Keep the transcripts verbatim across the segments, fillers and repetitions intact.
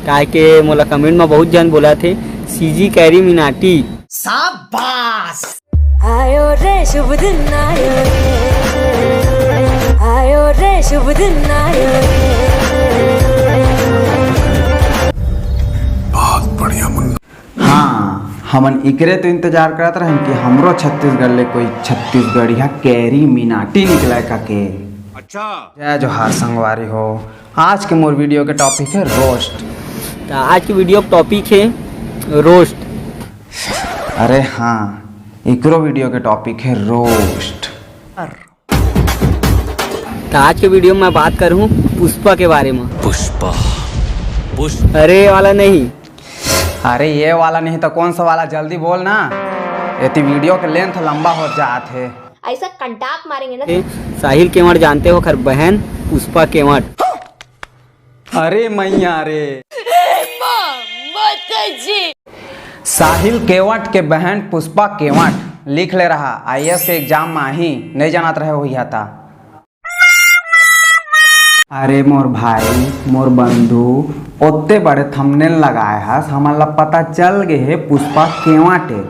काहे के मोला कमेंट में बहुत झन बोलथे, सीजी कैरी मिनाटी। शाबाश। आयो रे शुभ दिन आयो रे, आयो रे शुभ दिन आयो रे। बहुत बढ़िया मुन्ना। हाँ, हमन इकरे तो इंतजार करत रहन कि हमरो छत्तीसगढ़ ले कोई छत्तीसगढ़िया कैरी मिनाटी निकले का के। अच्छा। जय जोहार संगवारी हो। आज के मोर वीडियो के टॉपिक है रोस्ट। तो आज के वीडियो के टॉपिक है रोस्ट। अरे हाँ, इकरो वीडियो के टॉपिक है रोस्ट। तो आज के वीडियो में बात करूँ पुष्पा के बारे में। पुष्पा, पुष्प अरे वाला नहीं। अरे ये वाला नहीं तो कौन सा वाला, जल्दी बोल ना, एती वीडियो के लेंथ लंबा हो जात है। ऐसा कंटाप मारेंगे ना। साहिल केवट जानते हो, ओकर बहन पुष्पा केवट। अरे मैया रे। साहिल केवट के बहन पुष्पा केवट लिख ले रहा, आईएएस के एग्जाम में आही, नहीं जानत रहे होइहा ता। अरे मोर भाई, मोर बंधु, ओत्ते बड़े थंबनेल लगाए हस, हमन ला पता चल गे हे पुष्पा केवट ए।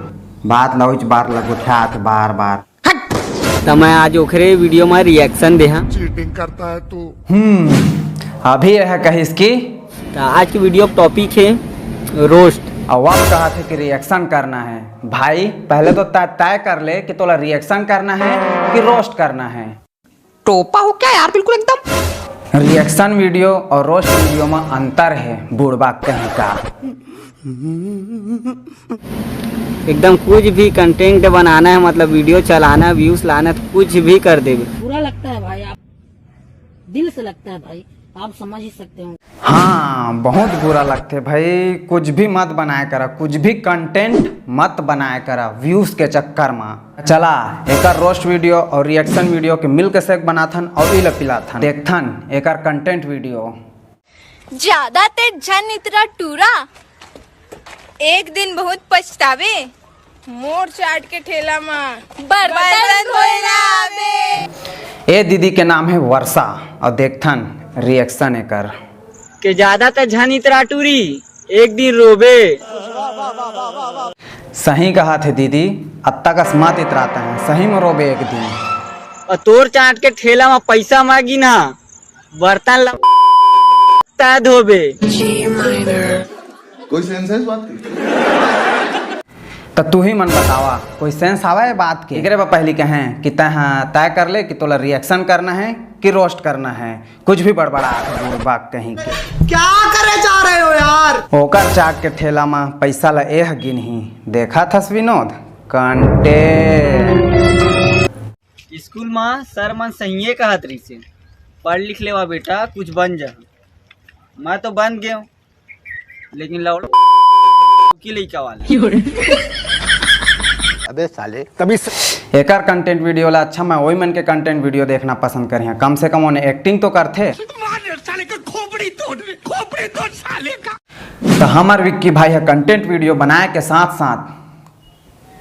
बात ला उच बात ला गोठियात बार बार। तो मैं आज ओखरे वीडियो में रिएक्शन देहा। हम्म, अभी यह कहिस कि तो आज के वीडियो का टॉपिक है रोस्ट। अब आप कहा थे कि रिएक्शन करना है। भाई, पहले तो तय तय कर ले कि तोला रिएक्शन करना है कि रोस्ट करना है। टोपा हो क्या यार, बिल्कुल एकदम। रिएक्शन वीडियो और रोस्ट वीडियो में अंतर है, बुड़बा कहीं का। एकदम कुछ भी कंटेंट बनाना है, मतलब वीडियो चलाना, व्यूज लाना, तो कुछ भी कर देबे। बुरा लगता है भाई, आप दिल से लगता है भाई, आप समझ ही सकते हो। हाँ, बहुत बुरा लगथे भाई। कुछ भी मत बनाए करा, कुछ भी कंटेंट मत बनाए करा व्यूज के चक्कर में। चला, एकर रोस्ट वीडियो और रिएक्शन वीडियो के मिल के से एक बनाथन और इला पिलाथन। देखथन एकर कंटेंट वीडियो। ज्यादा ते झन इतरा टूरा, एक दिन बहुत पछतावे। मोर चाट के ठेला मा बर्तन धोए ला आवे। ए दीदी के नाम है वर्षा और देखथन रिएक्शन एकर। के ज्यादा ते झन इतरा टूरी, एक दिन रोबे। सही कहा थे दीदी, अत्ता कस मत इतराता है, सही में रोबे एक दिन। और तोर चाट के ठेला में पैसा मांगी ना, बर्तन ला तै धोबे। कोई सेंस है इस बात की? तो तू ही मन बतावा, कोई सेंस आवा है बात के? एकरे बा पहली कहें कि तय, हाँ, तय कर ले कि तोला रिएक्शन करना है कि रोस्ट करना है। कुछ भी बड़बड़ा है, बुड़बक कहीं के। क्या करे जा रहे हो यार? ओकर चाट के ठेला में पैसा ला एह गिनही, देखा थस विनोद? कंटेंट। स्कूल में सर मन सहिए कहत रहिसे, पढ़ लिख लेवा बेटा, कुछ बन जा। मैं तो बन गयो, लेकिन लौड़ा की लइका वाला। अबे साले, तभी स- एकर कंटेंट वीडियो ला अच्छा, मैं वही मन के कंटेंट वीडियो देखना पसंद करिहा। कम से कम ओने एक्टिंग तो करथे। तो हमर विक्की भाई है कंटेंट वीडियो बनाए के साथ साथ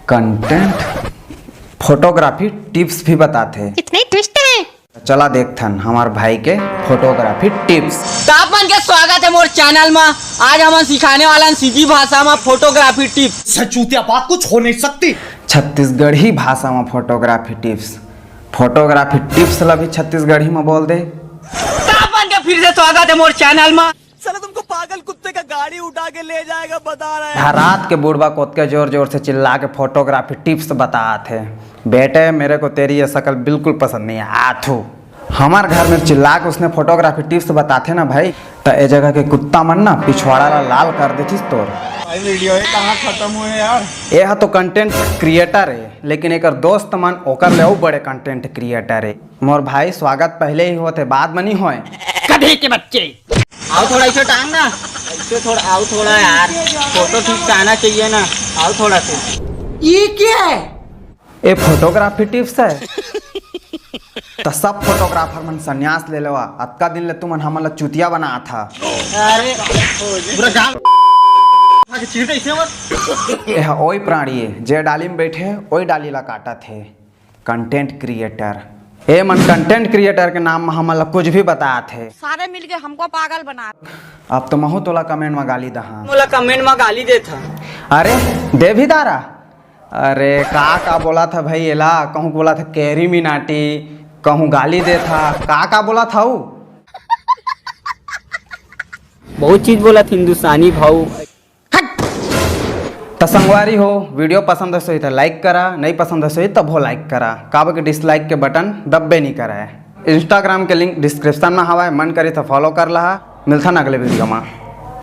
कंटेंट फोटोग्राफी टिप्स भी बताथे। इतने ट्विस्ट हैं। चला देखथन हमार भाई के फोटोग्राफी टिप्स। तो आप मन के स्वागत है मोर चैनल में। आज हमन सिखाने वाला हन सीधी भाषा में फोटोग्राफी टिप्स। सचूतिया बात कुछ हो नहीं सकती। छत्तीसगढ़ी भाषा में फोटोग्राफी टिप्स। फोटोग्राफी टिप्स ला भी छत्तीसगढ़ी में बोल दे। तो आप मन के फिर से स्वागत है मोर चैनल में। साला तुमको पागल कुत्ते का गाड़ी उठा के ले जाएगा, बता रहे हैं। रात के बुड़बक ओतके जोर जोर से चिल्ला के फोटोग्राफी टिप्स बताथे। बेटे, मेरे को तेरी ये शकल बिल्कुल पसंद नहीं आथू। हमार घर में चिल्ला के उसने फोटोग्राफी टिप्स बताथे ना भाई, त ए जगह के कुत्ता मन ना पिछवाड़ा ला लाल कर देथिस तोर। भाई वीडियो ये कहाँ खत्म हुए यार? ये हा तो कंटेंट क्रिएटर है, लेकिन एकर दोस्त मन ओकर ले अउ बड़े कंटेंट क्रिएटर है। मोर भाई, स्वागत पहले ही होथे, बाद में नहीं होए। कभी के बच्चे। आओ थोड़ा इसे टांग ना, इसे थोड़ा, आओ थोड़ा यार, फोटो ठीक से आना चाहिए ना, आओ थोड़ा से। ये क्या है? ए फोटोग्राफी टिप्स है। तो सब फोटोग्राफर मन संन्यास ले लेवा, अतका दिन ले तुमन हमन ला चुतिया बनाथा। अरे पूरा गांव खा के चीटे इसे मत। ए हा ओई प्राणी है जे डाली में बैठे है, ओई डाली ला काटत है। Content creator. ए मन कंटेंट क्रिएटर के नाम म हमन ला कुछ भी बतात हे। सारे मिलके हमको पागल बना। अब तो महू तोला कमेंट म गाली दहा। मोला कमेंट म गाली देत ह। अरे दे भी दारा। अरे का का बोला था भाई एला, कहूँ बोला था कैरी मिनाटी, कहूँ गाली दे था, का का बोला था ऊ? बहुत चीज बोलत हिंदुस्तानी भाऊ। त संगवारी हो, वीडियो पसंद होही त लाइक करा, नहीं पसंद होही तभो लाइक करा, काबर के डिसलाइक के बटन दब्बे नहीं करे। इंस्टाग्राम के लिंक डिस्क्रिप्शन में हवय, मन करी त फॉलो कर लहा। मिलथन अगले वीडियो में।